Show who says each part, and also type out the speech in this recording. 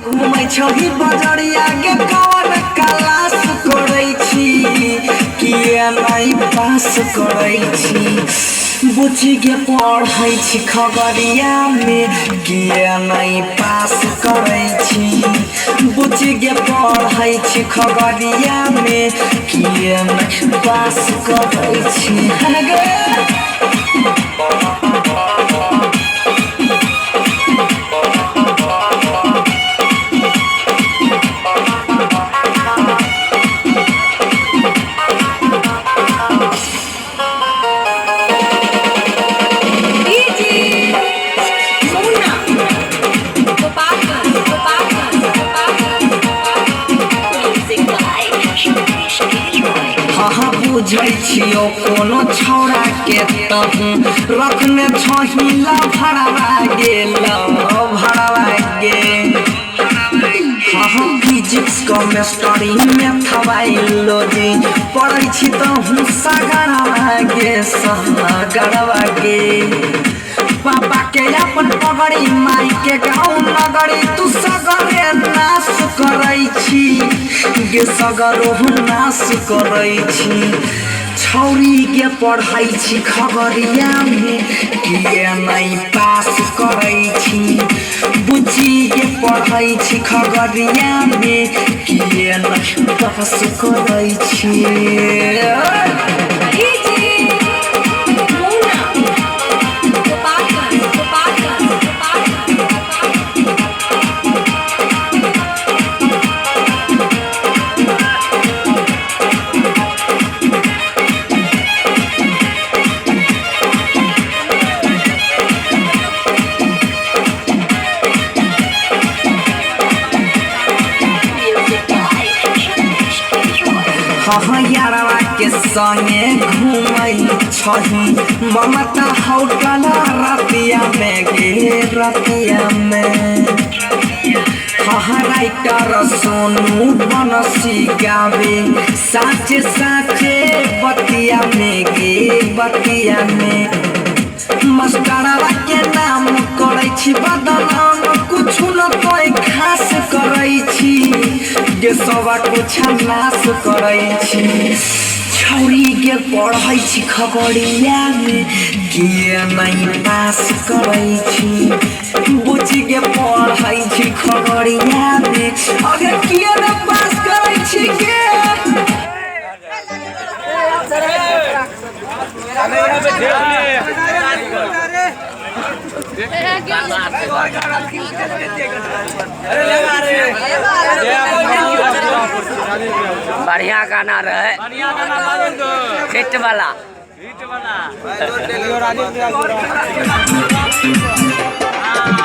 Speaker 1: घुमै छही बजरिया गे कवन क्लास करै छी, किया नहीं पास करै छी। बुझी के पढ़ै छी खगड़िया में, किया नहीं पास करै छी। बुझी के पढ़ै छी खगड़िया में, किया नहीं पास करै छी। गे हाँ बुझै छियो कोनो छौड़ा के तहु रखने छही ला भड़वा गेल भड़वा गे। हाँ फिजिक्स केमिस्ट्री मैथ बायोलॉजी पढ़ै छी तहु सगरवा गे सगरवा गे। पापा के अपन पगड़ी माई के गाँव नगरी तू सगरे नाश करै छी गे सगरो नाश करै छी। छौरी के पढ़ै छी खगड़िया में, किया नहीं पास करै छी। बुच्ची के पढ़ै छी खगड़िया में, किया नहीं पास करै छी। हाँ यारवा के संगे घूमै छही ममता होटल रतिया में गे रतिया में। हाँ राइटर सोनू बनसी गावे साचे साचे बतिया में गे बतिया में। मास्टरवा के नाम करै छी बदनाम कुछु न कोई खास करै छी गे सवा कुछ नाश करै छी। छौरी के पढ़ै छी खगड़िया में, किया नहीं पास करै छी। बुच्ची के पढ़ै छी खगड़िया में, अगर किया नहीं पास करै छी गे।
Speaker 2: बढ़िया गाना रहे, हिट वाला।
Speaker 3: हिट वाला।